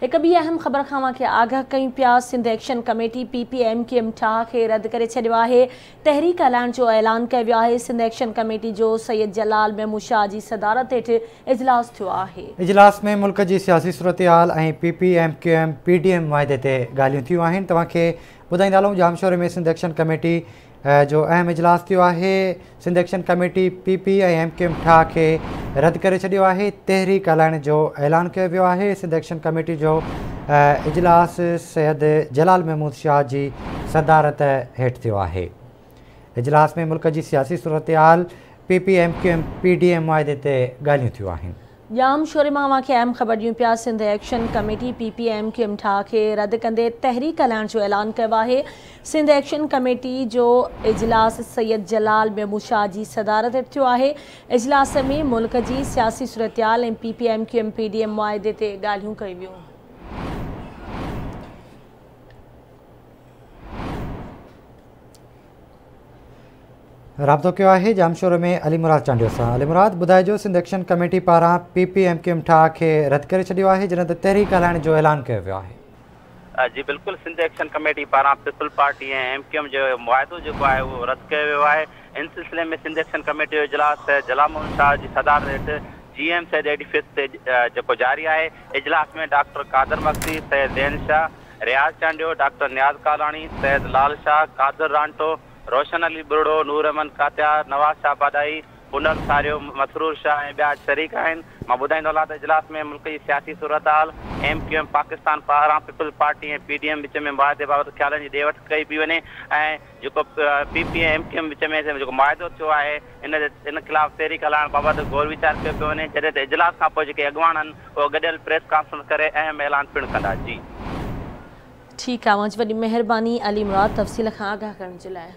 هڪ ٻي اهم خبر کان اوهان کي آگاهه ڪيون پيا. Sindh action committee P P M Q M ٺاهه کي رد ڪري ڇڏيو آهي. تحريڪ هلائڻ جو اعلان ڪيو ويو آهي. سنڌ ايڪشن ڪميٽي جو سيد جلال محمود شاهه جي صدارت هيٺ اجلاس ٿيو آهي. اجلاس ۾ ملڪ جي سياسي صورتحال ۽ P P M Q M P D M معاهدي تي ڳالهيون ٿيون آهن. توهان کي ٻڌائيندا هلون ڄامشوري ۾ سنڌ ايڪشن ڪميٽي جو اهم اجلاس ٿيو آهي. Sindh action committee P P ۽ M Q M ٺاهه کي رد ڪري ڇڏيو آهي. تحريڪ هلائڻ جو اعلان ڪيو ويو آهي. سنڌ ايڪشن ڪميٽي جو اجلاس سيد جلال محمود شاهه جي صدارت هيٺ ٿيو آهي. اجلاس ۾ ملڪ جي سياسي صورتحال، P P M Q M P D M معاهدي تي ڳالهيون ٿيون آهن. ڄامشوري مان اوهان کي اهم خبر ڏيون پيا. Sindh action committee P P M Q M ٺاهه کي رد ڪندي تحريڪ هلائڻ جو اعلان ڪيو آهي. سنڌ ايڪشن ڪميٽي جو اجلاس سيد جلال محمود شاهه جي صدارت هيٺ ٿيو آهي. اجلاس ۾ ملڪ جي سياسي صورتحال ۽ P P M Q M P D M معاهدي تي ڳالهيون ڪيون ويون. رابطو ڪيو آهي ڄامشورو ۾ علي مراد چانڊيو سان. علي مراد ٻڌائجو سنڌ ايڪشن ڪميٽي پاران P P M Q M ٺاهه کي رد ڪري ڇڏيو آهي جڏهن ته تحريڪ هلائڻ جو اعلان ڪيو ويو آهي. جي بلڪل سنڌ ايڪشن ڪميٽي پاران Peoples Party ۽ M Q M جو معاهدو جيڪو آهي اهو رد ڪيو ويو آهي ان سلسلي ۾ سنڌ ايڪشن ڪميٽي جو اجلاس سيد جلال محمد شاهه جي صدارت هيٺ جي ايم سيد ايڊيفيس تي جيڪو جاري آهي اجلاس ۾ ڊاڪٽر قادر مگسي، سيد زين شاهه، رياض چانڊيو، ڊاڪٽر نياز ڪالاڻي، سيد لال شاهه، قادر رانٽو، روشن علي ٻرڙو، نور احمد ڪاتيار، نواز شاهه باڊاهي، پنهل ساريو، مسرور شاهه ۽ ٻيا شريڪ آهن. مان ٻڌائيندو هلان ته اجلاس ۾ ملڪ جي سياسي صورتحال، ايم ڪيو ايم پاڪستان پاران Peoples Party ۽ P D M وچ ۾ معاهدي بابت خيالن جي ڏي وٺ ڪئي پئي وڃي ۽ جيڪو P P ۽ M Q M وچ ۾ جيڪو معاهدو ٿيو آهي ان ان خلاف تحريڪ هلائڻ بابت غور ويچار ڪيو پيو وڃي جڏهن ته اجلاس کانپوء جيڪي اڳواڻ آهن اهي گڏيل پريس ڪانفرنس ڪري اهم اعلان پڻ ڪندا. جي. ٺيڪ آ اوهان جي وڏي مهرباني علي مراد تفصيل کان آگاهه ڪرڻ جي لاء.